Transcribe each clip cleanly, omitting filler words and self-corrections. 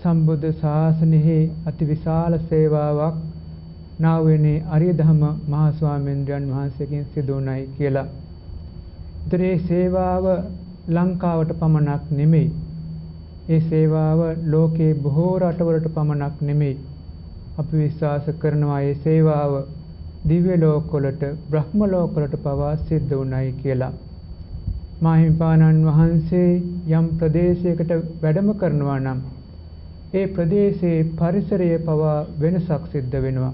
සම්බුද්ධ ශාසනයෙහි අතිවිශාල සේවාවක් නා වූ අරියධම්ම මහා ස්වාමීන්ද්‍රයන් වහන්සේගෙන් සිදු වුණයි කියලා. ඒතර මේ සේවාව ලංකාවට පමණක් නෙමෙයි. ඒ සේවාව ලෝකේ බොහෝ රටවලට පමණක් නෙමෙයි. අපි විශ්වාස කරනවා ඒ සේවාව දිව්‍ය ලෝකවලට, බ්‍රහ්ම ලෝකවලට පවා සිද්ධ වුණයි කියලා. මාහිමිපාණන් වහන්සේ යම් ප්‍රදේශයකට වැඩම කරනවා නම් ඒ ප්‍රදේශයේ පරිසරය පවා වෙනසක් සිද්ධ වෙනවා.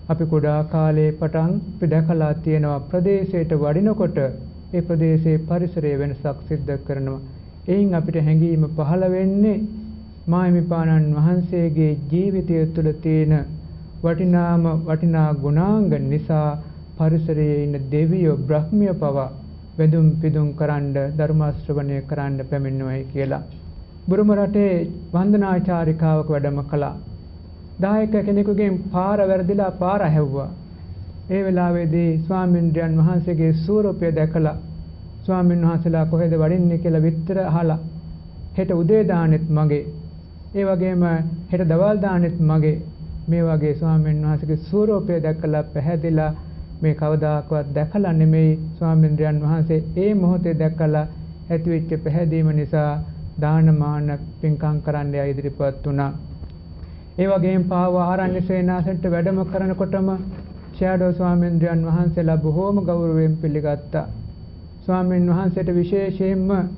අපි කුඩා කාලේ පටන් අපි දැකලා තියෙනවා ප්‍රදේශයට වඩිනකොට ඒ ප්‍රදේශයේ පරිසරය වෙනසක් සිද්ධ කරනවා. එයින් අපිට හැඟීම පහළ වෙන්නේ මාහිමිපාණන් වහන්සේගේ ජීවිතය තුළ තියෙන වටිනාම වටිනා ගුණාංග නිසා පරිසරයේ ඉන්න දෙවියෝ බ්‍රහ්මියෝ පවා වැඳුම් පිදුම් කරන්න ධර්ම ශ්‍රවණය කරන්න පැමිණෙනවයි කියලා. බුරුම රටේ වන්දනාචාරිකාවක වැඩම කළා. දායක කෙනෙකුගෙන් පාර වැරදිලා පාර ඇහැව්වා. ඒ වෙලාවේදී ස්වාමීන්ද්‍රයන් වහන්සේගේ ස්වරූපය දැකලා ස්වාමීන් වහන්සේලා කොහෙද වඩින්නේ කියලා විස්තර අහලා හෙට උදේ දානෙත් මගේ, ඒ වගේම හෙට දවල් දානෙත් මගේ, මේ වගේ ස්වාමීන් වහන්සේගේ ස්වරූපය දැකලා පැහැදිලා මේ කවදාකවත් දැකලා නෙමෙයි ස්වාමීන්ද්‍රයන් වහන්සේ ඒ මොහොතේ දැකලා ඇතිවෙච්ච පැහැදීම නිසා දානමාන පින්කම් කරන්න ඉදිරිපත් වුණා. ඒ වගේම පාව ආරණ්‍ය සේනාසනට වැඩම කරනකොටම ෂැඩෝ ස්වාමීන්ද්‍රයන් වහන්සේලා බොහෝම ගෞරවයෙන් පිළිගත්තා. ස්වාමීන් වහන්සේට විශේෂයෙන්ම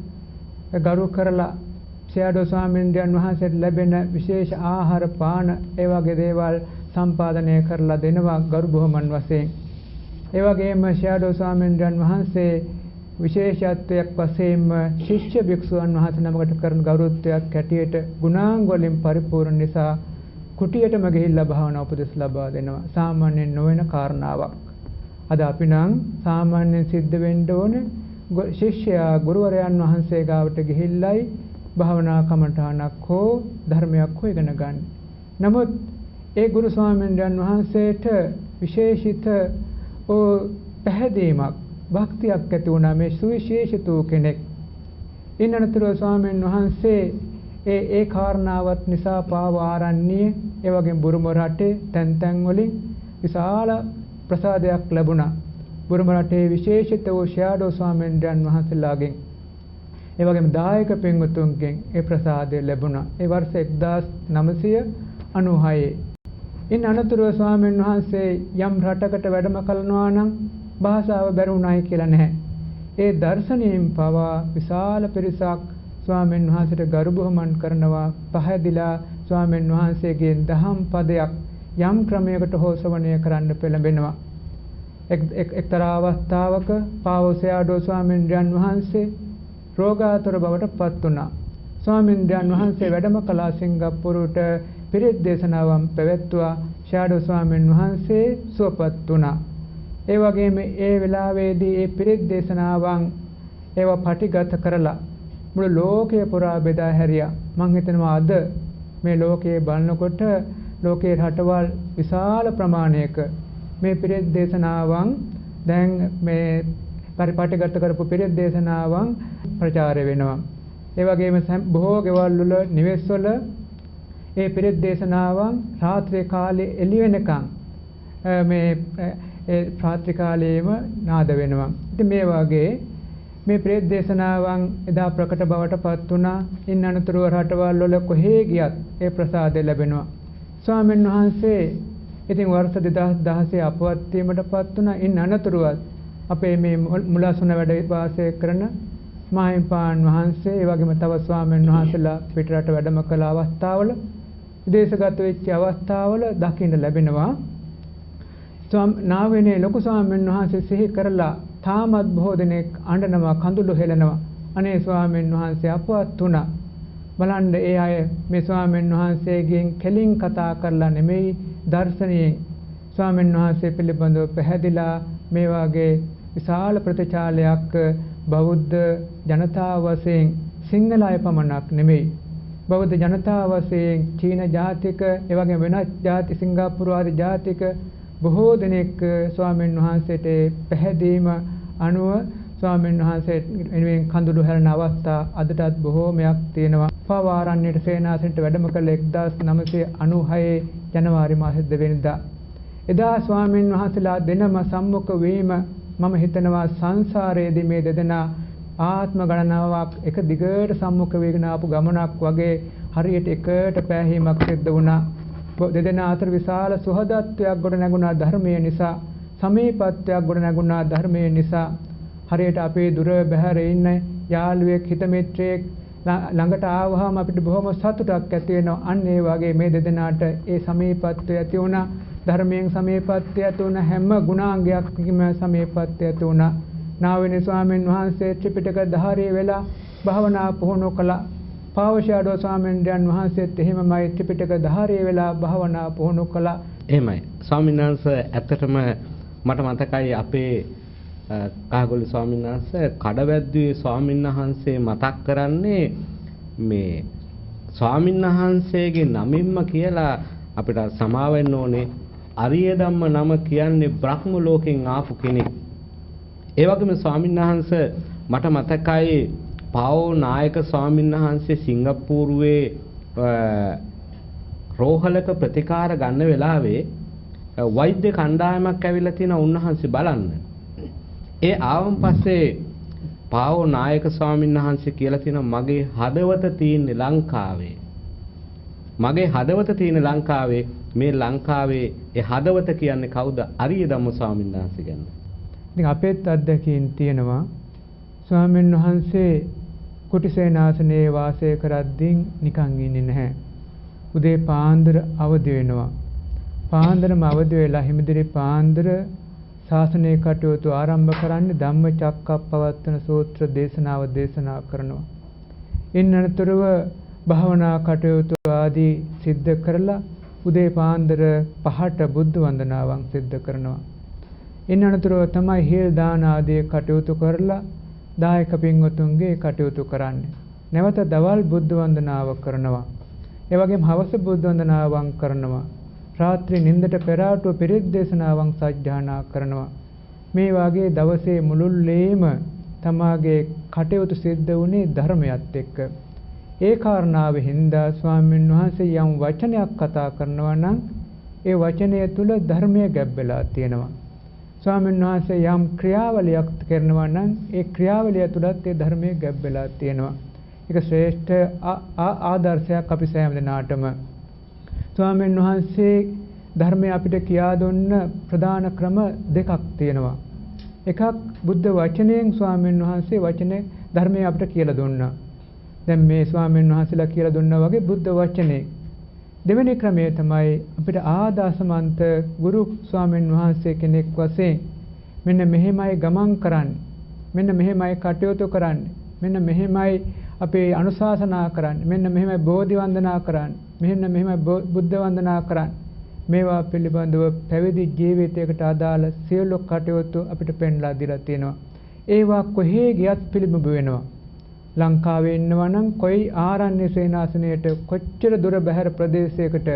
ගරු කරලා ෂැඩෝ ස්වාමීන්ද්‍රයන් වහන්සේට ලැබෙන විශේෂ ආහාර පාන ඒ වගේ දේවල් සම්පාදනය කරලා දෙනවා ගරු බුහුමන් වශයෙන්. ඒ වගේම ෂැඩෝ ස්වාමීන්ද්‍රයන් වහන්සේ විශේෂත්වයක් වශයෙන්ම ශිෂ්‍ය භික්ෂුවන් වහන්සේ නමකට කරන ගෞරවත්වයක් හැටියට ගුණාංග වලින් පරිපූර්ණ නිසා කුටියටම ගිහිල්ලා භාවනා උපදෙස් ලබා දෙනවා. සාමාන්‍යයෙන් නොවන කාරණාවක්. අද අපි නම් සාමාන්‍යයෙන් සිද්ධ වෙන්න ඕනේ ශිෂ්‍යයා ගුරුවරයන් වහන්සේ ගාවට ගිහිල්ලයි භාවනා කමඨානක් හෝ ධර්මයක් හෝ ඉගෙන ගන්න. නමුත් ඒ ගුරු ස්වාමීන් වහන්සේට විශේෂිත පැහැදීමක් භක්තියක් ඇති වුණා මේ සුවිශේෂිත වූ කෙනෙක්. ඉන් අනතුරුව ස්වාමීන් වහන්සේ ඒ ඒ කාරණාවත් නිසා පාව ආරණ්‍යයේ ඒ වගේම බුරුම රටේ තැන් තැන් වලින් විශාල ප්‍රසාදයක් ලැබුණා. බුරුම රටේ විශේෂිත වූ ෂැඩෝ ස්වාමීන් වහන්සේලාගෙන් ඒ වගේම දායක පින්වතුන්ගෙන් ඒ ප්‍රසාදය ලැබුණා. ඒ වර්ෂ 1996. ඉන් අනතුරුව ස්වාමීන් වහන්සේ යම් රටකට වැඩම කරනවා නම් භාෂාව බැරි වුණායි කියලා නැහැ. ඒ දර්ශනයෙන් පවා විශාල පිරිසක් ස්වාමීන් වහන්සේට ගරු බුහුමන් කරනවා. පහදිලා ස්වාමීන් වහන්සේගෙන් දහම් පදයක් යම් ක්‍රමයකට හෝ ශ්‍රවණය කරන්න පෙළඹෙනවා. එක්තරා අවස්ථාවක පාවොසයාඩෝ ස්වාමීන් වහන්සේ රෝගාතුර බවට පත් වුණා. ස්වාමීන් වහන්සේ වැඩම කළා සිංගප්පූරුවට පිරිත් දේශනාවන් පැවැත්වුවා. ෂැඩෝ ස්වාමීන් වහන්සේ සුවපත් වුණා. ඒ වගේම ඒ වෙලාවේදී ඒ පිරිත් දේශනාවන් ඒවා පටිගත කරලා මුළු ලෝකය පුරා බෙදා හැරියා. මං හිතනවා අද මේ ලෝකයේ බලනකොට ලෝකයේ රටවල් විශාල ප්‍රමාණයක මේ පිරිත් දේශනාවන් දැන් මේ පරිපටිගත කරපු පිරිත් දේශනාවන් ප්‍රචාරය වෙනවා. ඒ වගේම බොහෝ ගෙවල් වල නිවෙස් වල ඒ පිරිත් දේශනාවන් රාත්‍රී කාලේ එළි වෙනකන් මේ ඒ රාත්‍රී කාලයේම නාද වෙනවා. ඉතින් මේ වගේ මේ පිරිත් දේශනාවන් එදා ප්‍රකට බවට පත් වුණා. ඉන් අනතුරුව රටවල් වල කොහේ ගියත් ඒ ප්‍රසාදය ලැබෙනවා. ස්වාමීන් වහන්සේ ඉතින් වර්ෂ 2016 අපවත් වීමට පත් වුණා. ඉන් අනතුරුවත් අපේ මේ මුලසුන වැඩ වාසය කරන මාහිමිපාණන් වහන්සේ ඒ වගේම තව ස්වාමීන් වහන්සේලා පිටරට වැඩම කළ අවස්ථාවල විදේශගත වෙච්ච අවස්ථාවල දකින්න ලැබෙනවා. නාවෙනේ ලොකු ස්වාමීන් වහන්සේ සිහි කරලා තාමත් බොහෝ දෙනෙක් අඬනවා, කඳුළු හෙලනවා. අනේ ස්වාමීන් වහන්සේ අපවත් වුණා. බලන්න ඒ අය මේ ස්වාමීන් වහන්සේගෙන් කෙලින් කතා කරලා නෙමෙයි දර්ශනයෙන් ස්වාමීන් වහන්සේ පිළිබඳව පැහැදිලා මේ වාගේ විශාල ප්‍රතිචාරයක් බෞද්ධ ජනතාව වශයෙන් සිංහල අය පමණක් නෙමෙයි බෞද්ධ ජනතාව වශයෙන් චීන ජාතික ඒ වගේම වෙනත් ජාති සිංගප්පූරු ආදී ජාතික බොහෝ දෙනෙක් ස්වාමීන් වහන්සේට පැහැදීම අනුව ස්වාමීන් වහන්සේ වෙනුවෙන් කඳුළු හැරෙන අවස්ථා අදටත් බොහෝමයක් තියෙනවා. පවාරණ්‍යයට සේනාසනයට වැඩම කළ 1996 ජනවාරි මාසේ 2 වෙනිදා එදා ස්වාමීන් වහන්සේලා දෙනම සම්මුඛ වීම මම හිතනවා සංසාරයේදී මේ දෙදෙනා ආත්ම ගණනාවක් එක දිගට සම්මුඛ වේගෙන ආපු ගමනක් වගේ හරියට එකට පෑහීමක් සිද්ධ වුණා. දෙදෙනා අතර විශාල සුහදත්වයක් ගොඩ නැගුණා ධර්මයේ නිසා, සමීපත්වයක් ගොඩ නැගුණා ධර්මයේ නිසා. හරියට අපේ දුර බැහැර ඉන්න යාළුවෙක් හිත මිත්‍රයෙක් ළඟට ආවහම අපිට බොහොම සතුටක් ඇති වෙනවා. අන්න ඒ වගේ මේ දෙදෙනාට ඒ සමීපත්වය ඇති වුණා. ධර්මයෙන් සමීපත්වය ඇති වුණා. හැම ගුණාංගයක්ම සමීපත්වය ඇති වුණා. නාවිනි ස්වාමීන් වහන්සේ ත්‍රිපිටක ධාරී වෙලා භාවනා පුහුණු කළා. පාවශාඩෝ ස්වාමීන් වහන්සේත් එහෙමමයි ත්‍රිපිටක ධාරී වෙලා භාවනා පුහුණු කළා. එහෙමයි ස්වාමීන් වහන්සේ, ඇත්තටම මට මතකයි අපේ කහගොල්ල ස්වාමීන් වහන්සේ කඩවැද්දුවේ ස්වාමීන් වහන්සේ මතක් කරන්නේ මේ ස්වාමීන් වහන්සේගේ නමින්ම කියලා අපිට සමා වෙන්න ඕනේ. අරිය ධම්ම නම කියන්නේ බ්‍රහ්ම ලෝකෙන් ආපු කෙනෙක්. ඒ වගේම ස්වාමීන් වහන්සේ මට මතකයි පාවෝ නායක ස්වාමීන් වහන්සේ සිංගප්පූරුවේ රෝහලක ප්‍රතිකාර ගන්න වෙලාවේ වෛද්‍ය කණ්ඩායමක් ඇවිල්ලා තියෙනවා උන්වහන්සේ බලන්න. ඒ ආවන් පස්සේ පාවෝ නායක ස්වාමීන් වහන්සේ කියලා තියෙනවා මගේ හදවත තියෙන්නේ ලංකාවේ. මගේ හදවත තියෙන ලංකාවේ. මේ ලංකාවේ ඒ හදවත කියන්නේ කවුද? අරිය ධම්ම ස්වාමීන් වහන්සේ ගැන. ඉතින් අපේත් අත්දැකීම් තියෙනවා. ස්වාමීන් වහන්සේ කුටිසේනාසනයේ වාසය කරද්දී නිකන් ඉන්නේ නැහැ. උදේ පාන්දර අවදි වෙනවා. පාන්දරම අවදි වෙලා හිමිදිරි පාන්දර ශාසනය කටයුතු ආරම්භ කරන්නේ ධම්මචක්කප්පවත්තන සූත්‍ර දේශනාව දේශනා කරනවා. ඉන් අනතුරුව භාවනා කටයුතු ආදී සිද්ධ කරලා උදේ පාන්දර 5ට බුද්ධ වන්දනාවන් සිද්ධ කරනවා. ඉන් අනතුරුව තමයි හේල් දාන ආදී කටයුතු කරලා දායක පින්වතුන්ගේ කටයුතු කරන්නේ. නැවත දවල් බුද්ධ වන්දනාව කරනවා. ඒ වගේම හවස බුද්ධ වන්දනාවන් කරනවා. රාත්‍රී නින්දට පෙර ආටුව පිරිත් දේශනාවන් සජ්ජායනා කරනවා. මේ වාගේ දවසේ මුළුල්ලේම තමාගේ කටයුතු සිද්ධ වුණේ ධර්මයත් එක්ක. ඒ කාරණාව හින්දා ස්වාමීන් වහන්සේ යම් වචනයක් කතා කරනවා නම් ඒ වචනය තුල ධර්මය ගැබ් වෙලා තියෙනවා. ස්වාමීන් වහන්සේ යම් ක්‍රියාවලියක් කරනවා නම් ඒ ක්‍රියාවලිය තුලත් ඒ ධර්මය ගැබ් වෙලා තියෙනවා. ඒක ශ්‍රේෂ්ඨ ආදර්ශයක් අපි සෑම දිනාටම. ස්වාමීන් වහන්සේ ධර්මය අපිට කියා දුන්න ප්‍රධාන ක්‍රම දෙකක් තියෙනවා. එකක් බුද්ධ වචනයෙන් ස්වාමීන් වහන්සේ වචනේ ධර්මය අපිට කියලා දුන්නා. දැන් මේ ස්වාමීන් වහන්සේලා කියලා දුන්නා වගේ බුද්ධ වචනේ. දෙවෙනි ක්‍රමය තමයි අපිට ආදාසමන්ත ගුරු ස්වාමීන් වහන්සේ කෙනෙක් වශයෙන් මෙන්න මෙහෙමයි ගමන් කරන්නේ, මෙන්න මෙහෙමයි කටයුතු කරන්නේ, මෙන්න මෙහෙමයි අපේ අනුශාසනා කරන්නේ, මෙන්න මෙහෙමයි බෝධි වන්දනා කරන්නේ, මෙන්න මෙහෙමයි බුද්ධ වන්දනා කරන්නේ, මේවා පිළිබඳව පැවිදි ජීවිතයකට අදාළ සියලු කටයුතු අපිට පෙන්ලා දීලා තියෙනවා. ඒවා කොහේ ගියත් පිළිබිඹු වෙනවා. ලංකාවේ ඉන්නවා නම් කොයි ආරණ්‍ය සේනාසනයට කොච්චර දුර බැහැර ප්‍රදේශයකට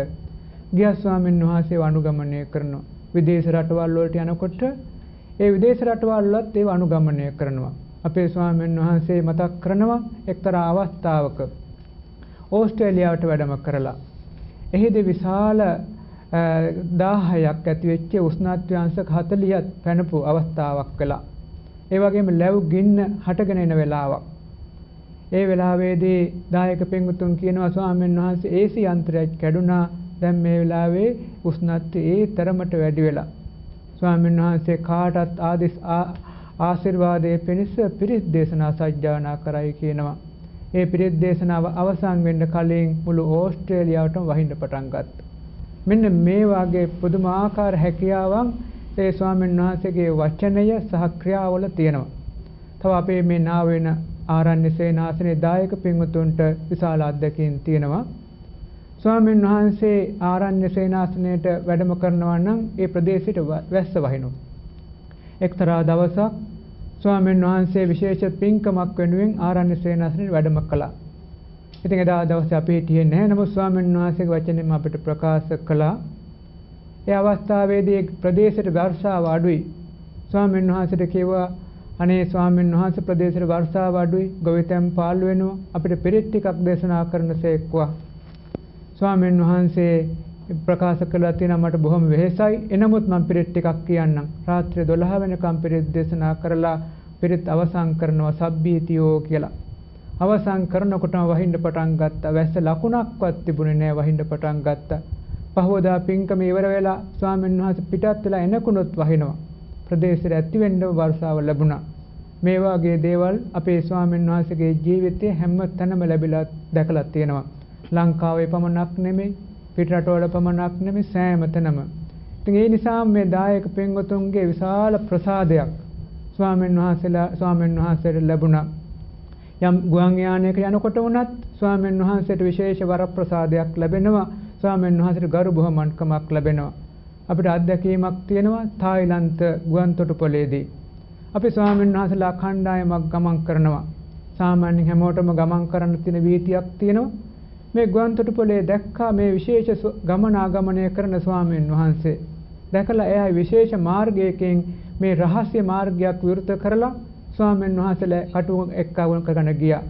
ගියා ස්වාමීන් වහන්සේව අනුගමනය කරනවා. විදේශ රටවල් වලට යනකොට ඒ විදේශ රටවල් වලත් ඒව අනුගමනය කරනවා. අපේ ස්වාමීන් වහන්සේ මතක් කරනවා එක්තරා අවස්ථාවක ඕස්ට්‍රේලියාවට වැඩම කරලා එහිදී විශාල 10ක් ඇති වෙච්ච උෂ්ණත්වය අංශක 40ක් පැනපු අවස්ථාවක් වෙලා, ඒ වගේම ලැබ් ගින්න හටගෙන එන වෙලාවක්. ඒ වෙලාවේදී දායක පින්වතුන් කියනවා ස්වාමීන් වහන්සේ AC යන්ත්‍රයක් කැඩුනා, දැන් මේ වෙලාවේ උෂ්ණත්වය ඒ තරමට වැඩි වෙලා. ස්වාමීන් වහන්සේ කාටත් ආශිර්වාදයේ පිණිස පිරිත් දේශනා සජ්ජායනා කරයි කියනවා. ඒ පිරිත් දේශනාව අවසන් වෙන්න කලින් මුළු ඕස්ට්‍රේලියාවටම වහින්න පටන් ගත්තා. මෙන්න මේ වාගේ පුදුමාකාර හැකියාවන් ඒ ස්වාමීන් වහන්සේගේ වචනය සහ ක්‍රියාවල තියෙනවා. තව අපේ මේ නා වෙන ආරණ්‍ය සේනාසනේ දායක පින්වතුන්ට විශාල අත්දැකීම් තියෙනවා. ස්වාමීන් වහන්සේ ආරණ්‍ය සේනාසනයට වැඩම කරනවා නම් ඒ ප්‍රදේශයට වැස්ස වහිනවා. එක්තරා දවසක් ස්වාමීන් වහන්සේ විශේෂ පින්කමක් වෙනුවෙන් ආරණ්‍ය සේනාසනයට වැඩම කළා. ඉතින් එදා දවසේ අපි හිටියේ නැහැ. නමුත් ස්වාමීන් වහන්සේගේ වචනෙන්ම අපිට ප්‍රකාශ කළා. ඒ අවස්ථාවේදී ප්‍රදේශයට වර්ෂාව අඩුයි. ස්වාමීන් වහන්සේට කිව්වා අනේ ස්වාමීන් වහන්සේ ප්‍රදේශයේ වර්ෂාව අඩුයි, ගොවිතැන් පාළු වෙනවා, අපිට පිරිත් ටිකක් දේශනා කරනසේක්වා. ස්වාමීන් වහන්සේ ප්‍රකාශ කළා තියෙනවා මට බොහොම වෙහෙසයි, එනමුත් මම පිරිත් ටිකක් කියන්නම්. රාත්‍රී 12 වෙනකම් පිරිත් දේශනා කරලා පිරිත් අවසන් කරනවා සබ්බීතියෝ කියලා. අවසන් කරනකොටම වහින්න පටන් ගත්තා. වැස්ස ලකුණක්වත් තිබුණේ නෑ, වහින්න පටන් ගත්තා. පහවදා පින්කම ඉවර වෙලා ස්වාමීන් වහන්සේ පිටත් වෙලා එනකුණොත් වහිනවා. ප්‍රදේශයට ඇති වෙන්න වර්ෂාව ලැබුණා. මේ වාගේ දේවල් අපේ ස්වාමීන් වහන්සේගේ ජීවිතයේ හැම තැනම ලැබිලා දැකලා තියෙනවා. ලංකාවේ පමණක් නෙමෙයි, පිට රටවල පමණක් නෙමෙයි, සෑම තැනම. ඉතින් ඒ නිසා මේ දායක පින්වතුන්ගේ විශාල ප්‍රසාදයක් ස්වාමීන් වහන්සේට ලැබුණා. යම් ගුවන් යානයක යනකොට වුණත් ස්වාමීන් වහන්සේට විශේෂ වරප්‍රසාදයක් ලැබෙනවා. ස්වාමීන් වහන්සේට ගරු බුහුමන්කමක් ලැබෙනවා. අපිට අත්දැකීමක් තියෙනවා තායිලන්ත ගුවන් තොටුපළේදී. අපි ස්වාමීන් වහන්සේලා කණ්ඩායමක් ගමන් කරනවා. සාමාන්‍යයෙන් හැමෝටම ගමන් කරන්න තියෙන වීතියක් තියෙනවා. මේ ගුවන් තොටුපළේ දැක්කා මේ විශේෂ ගමනාගමනය කරන ස්වාමීන් වහන්සේ. දැකලා එයා විශේෂ මාර්ගයකින් මේ රහස්‍ය මාර්ගයක් විවෘත කරලා ස්වාමීන් වහන්සේලා කටුව එක්කවුන් කරගෙන ගියා.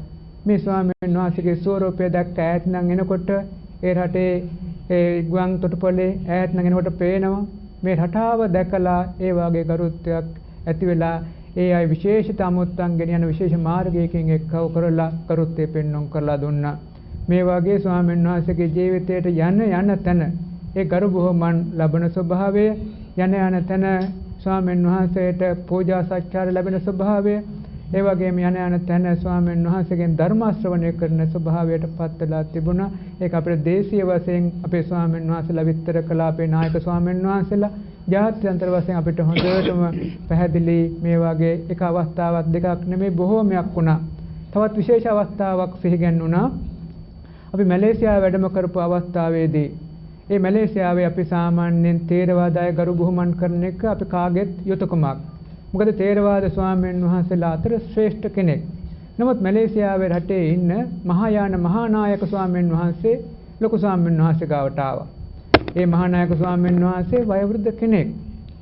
මේ ස්වාමීන් වහන්සේගේ ස්වරූපය දැක්ක ඈත නම් එනකොට ඒ රටේ ඒ ගුවන් තොටුපළේ ඈත නම් එනකොට පේනවා. මේ රටාව දැකලා ඒ වාගේ ගරුත්වයක් ඇති වෙලා ඒ අය විශේෂිත අමුත්තන් ගෙන යන විශේෂ මාර්ගයකින් එක්කව කරලා ගරුත්වය පෙන්වුම් කරලා දුන්නා. මේ වාගේ ස්වාමීන් වහන්සේගේ ජීවිතයට යන යන තැන ඒ ගරු බුහුමන් ලබන ස්වභාවය, යන යන තැන ස්වාමීන් වහන්සේට පූජා සත්කාර ලැබෙන ස්වභාවය, ඒ වගේම යන යන තැන ස්වාමීන් වහන්සේගෙන් ධර්ම ශ්‍රවණය කරන ස්වභාවයට පත් වෙලා තිබුණා. ඒක අපේ දේශීය වශයෙන් අපේ ස්වාමීන් වහන්සේලා විස්තර කළා. අපේ නායක ස්වාමීන් වහන්සේලා ජාත්‍යන්තර වශයෙන් අපිට හොඳටම පැහැදිලි මේ වගේ එක අවස්ථාවක් දෙකක් නෙමෙයි බොහෝමයක් වුණා. තවත් විශේෂ අවස්ථාවක් සිහිගැන්වුණා. අපි මැලේසියාව වැඩම කරපු අවස්ථාවේදී ඒ මැලේසියාවේ අපි සාමාන්‍යයෙන් තේරවාදය ගරු බුහුමන් කරන එක අපි කාගෙත් යුතුයකමක්. මොකද තේරවාද ස්වාමීන් වහන්සේලා අතර ශ්‍රේෂ්ඨ කෙනෙක්. නමුත් මැලේසියාවේ රටේ ඉන්න මහායාන මහානායක ස්වාමීන් වහන්සේ ලොකු ස්වාමීන් වහන්සේ ගාවට ආවා. ඒ මහානායක ස්වාමීන් වහන්සේ වයෝවෘද්ධ කෙනෙක්.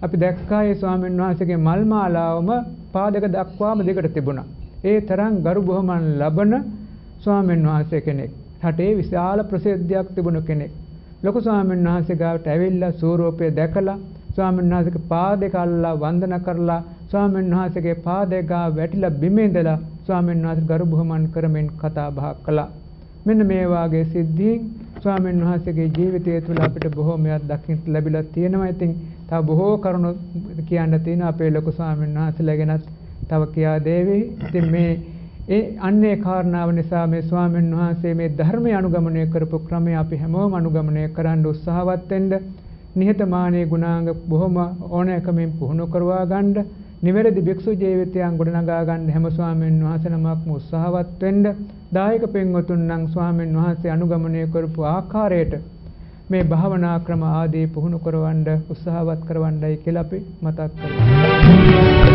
අපි දැක්කා ඒ ස්වාමීන් වහන්සේගේ මල් මාලාවම පාදක දක්වාම දිගට තිබුණා. ඒ තරම් ගරු බුහුමන් ලබන ස්වාමීන් වහන්සේ කෙනෙක්. රටේ විශාල ප්‍රසිද්ධියක් තිබුණු කෙනෙක්. ලොකු ස්වාමීන් වහන්සේ ගාවට ඇවිල්ලා ස්වරූපය දැකලා ස්වාමීන් වහන්සේගේ පාදක අල්ලලා වන්දන කරලා ස්වාමීන් වහන්සේගේ පාදක ගාව වැටිලා බිම ඉඳලා ස්වාමීන් වහන්සේ ගරු බුහුමන් කරමින් කතා බහ කළා. මෙන්න මේ වාගේ සිද්ධීන් ස්වාමීන් වහන්සේගේ ජීවිතය තුළ අපිට බොහෝමයක් දකින්න ලැබිලා තියෙනවා. ඉතින් තව බොහෝ කරුණු කියන්න තියෙනවා අපේ ලොකු ස්වාමීන් වහන්සේලා ගැනත් තව කියා දේවි. ඉතින් මේ ඒ අන්නේ කාරණාව නිසා මේ ස්වාමීන් වහන්සේ මේ ධර්මය අනුගමනය කරපු ක්‍රමය අපි හැමෝම අනුගමනය කරන්න උත්සාහවත් වෙන්න, නිහතමානී ගුණාංග බොහොම ඕනෑකමින් පුහුණු කරවා ගන්න, නිවැරදි භික්ෂු ජීවිතයන් ගොඩනගා ගන්න හැම ස්වාමීන් වහන්සේ නමක්ම උත්සාහවත් වෙන්න, දායක පින්වතුන් නම් ස්වාමීන් වහන්සේ අනුගමනය කරපු ආකාරයට මේ භාවනා ක්‍රම ආදී පුහුණු කරවන්න උත්සාහවත් කරවන්නයි කියලා අපි මතක් කරගන්නවා.